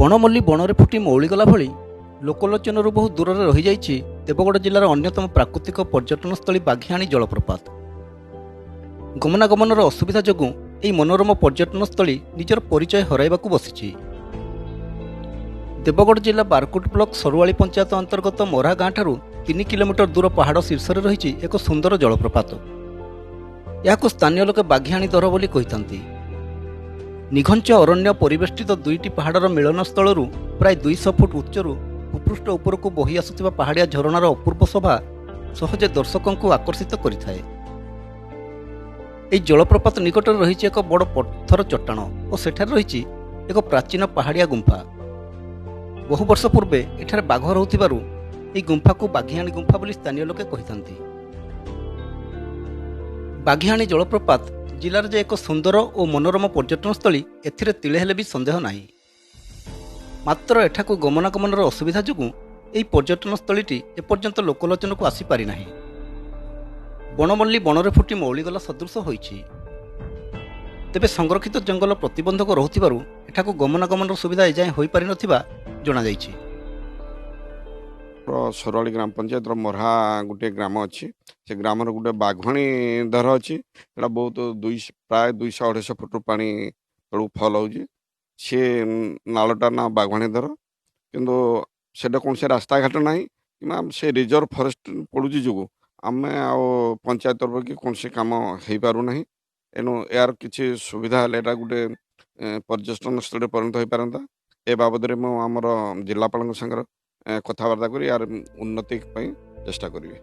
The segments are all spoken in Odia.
ବଣମଲ୍ଲି ବଣରେ ଫୁଟି ମଉଳିଗଲା ଭଳି ଲୋକଲୋଚନରୁ ବହୁ ଦୂରରେ ରହିଯାଇଛି ଦେବଗଡ଼ ଜିଲ୍ଲାର ଅନ୍ୟତମ ପ୍ରାକୃତିକ ପର୍ଯ୍ୟଟନସ୍ଥଳୀ ବାଘିଆଣୀ ଜଳପ୍ରପାତ। ଗମନାଗମନର ଅସୁବିଧା ଯୋଗୁଁ ଏହି ମନୋରମ ପର୍ଯ୍ୟଟନସ୍ଥଳୀ ନିଜର ପରିଚୟ ହରାଇବାକୁ ବସିଛି। ଦେବଗଡ଼ ଜିଲ୍ଲା ବାରକୋଟ ବ୍ଲକ ସରୁଆଳି ପଞ୍ଚାୟତ ଅନ୍ତର୍ଗତ ମରା ଗାଁଠାରୁ 3 କିଲୋମିଟର ଦୂର ପାହାଡ଼ ଶୀର୍ଷରେ ରହିଛି ଏକ ସୁନ୍ଦର ଜଳପ୍ରପାତ। ଏହାକୁ ସ୍ଥାନୀୟ ଲୋକେ ବାଘିଆଣୀ ଦର ବୋଲି କହିଥାନ୍ତି। ନିଘଞ୍ଚ ଅରଣ୍ୟ ପରିବେଷ୍ଟିତ ଦୁଇଟି ପାହାଡ଼ର ମିଳନସ୍ଥଳରୁ ପ୍ରାୟ 200 ଫୁଟ ଉଚ୍ଚରୁ ଭୂପୃଷ୍ଠ ଉପରକୁ ବହି ଆସୁଥିବା ପାହାଡ଼ିଆ ଝରଣାର ଅପୂର୍ବ ଶୋଭା ସହଜେ ଦର୍ଶକଙ୍କୁ ଆକର୍ଷିତ କରିଥାଏ। ଏହି ଜଳପ୍ରପାତ ନିକଟରେ ରହିଛି ଏକ ବଡ଼ ପଥର ଚଟ୍ଟାଣ ଓ ସେଠାରେ ରହିଛି ଏକ ପ୍ରାଚୀନ ପାହାଡ଼ିଆ ଗୁମ୍ଫା। ବହୁ ବର୍ଷ ପୂର୍ବେ ଏଠାରେ ବାଘ ରହୁଥିବାରୁ ଏହି ଗୁମ୍ଫାକୁ ବାଘିଆଣୀ ଗୁମ୍ଫା ବୋଲି ସ୍ଥାନୀୟ ଲୋକେ କହିଥାନ୍ତି। ବାଘିଆଣୀ ଜଳପ୍ରପାତ ଜିଲ୍ଲାର ଯେ ଏକ ସୁନ୍ଦର ଓ ମନୋରମ ପର୍ଯ୍ୟଟନସ୍ଥଳୀ, ଏଥିରେ ତିଳେ ହେଲେ ବି ସନ୍ଦେହ ନାହିଁ। ମାତ୍ର ଏଠାକୁ ଗମନାଗମନର ଅସୁବିଧା ଯୋଗୁଁ ଏହି ପର୍ଯ୍ୟଟନସ୍ଥଳୀଟି ଏପର୍ଯ୍ୟନ୍ତ ଲୋକଲୋଚନକୁ ଆସିପାରିନାହିଁ। ବଣମଲ୍ଲୀ ବଣରେ ଫୁଟି ମଉଳିଗଲା ସଦୃଶ ହୋଇଛି। ତେବେ ସଂରକ୍ଷିତ ଜଙ୍ଗଲ ପ୍ରତିବନ୍ଧକ ରହୁଥିବାରୁ ଏଠାକୁ ଗମନାଗମନର ସୁବିଧା ଏଯାଏଁ ହୋଇପାରିନଥିବା ଜଣାଯାଇଛି। ସରୁଆଳି ଗ୍ରାମ ପଞ୍ଚାୟତର ମରହା ଗୋଟିଏ ଗ୍ରାମ ଅଛି। ସେ ଗ୍ରାମର ଗୋଟେ ବାଘୁଆଣୀ ଦର ଅଛି। ସେଇଟା ବହୁତ ପ୍ରାୟ 200 250 ଫୁଟରୁ ପାଣି ତଳକୁ ଫଲ୍ ହେଉଛି। ସେ ନାଳଟା ନା ବାଘୁଆଣୀ ଦର, କିନ୍ତୁ ସେଇଟା କୌଣସି ରାସ୍ତାଘାଟ ନାହିଁ କିମ୍ବା ସେ ରିଜର୍ଭ ଫରେଷ୍ଟ ପଡ଼ୁଛି ଯୋଗୁଁ ଆମେ ଆଉ ପଞ୍ଚାୟତ ତରଫରୁ କି କୌଣସି କାମ ହେଇପାରୁନାହିଁ। ଏଣୁ ଏହାର କିଛି ସୁବିଧା ହେଲେ ଏଇଟା ଗୋଟେ ପର୍ଯ୍ୟଟନସ୍ଥଳୀରେ ପରିଣତ ହୋଇପାରନ୍ତା। ଏ ବାବଦରେ ମୁଁ ଆମର ଜିଲ୍ଲାପାଳଙ୍କ ସାଙ୍ଗରେ କଥାବାର୍ତ୍ତା କରି ଏହାର ଉନ୍ନତି ପାଇଁ ଚେଷ୍ଟା କରିବି।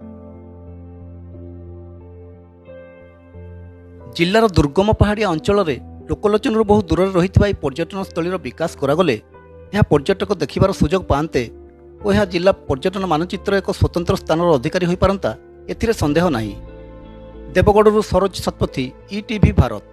ଜିଲ୍ଲାର ଦୁର୍ଗମ ପାହାଡ଼ିଆ ଅଞ୍ଚଳରେ ଲୋକଲୋଚନରୁ ବହୁ ଦୂରରେ ରହିଥିବା ଏହି ପର୍ଯ୍ୟଟନସ୍ଥଳୀର ବିକାଶ କରାଗଲେ ଏହା ପର୍ଯ୍ୟଟକ ଦେଖିବାର ସୁଯୋଗ ପାଆନ୍ତେ ଓ ଏହା ଜିଲ୍ଲା ପର୍ଯ୍ୟଟନ ମାନଚିତ୍ର ଏକ ସ୍ୱତନ୍ତ୍ର ସ୍ଥାନର ଅଧିକାରୀ ହୋଇପାରନ୍ତା, ଏଥିରେ ସନ୍ଦେହ ନାହିଁ। ଦେବଗଡ଼ରୁ ସରୋଜ ଶତପଥୀ, ଇଟିଭି ଭାରତ।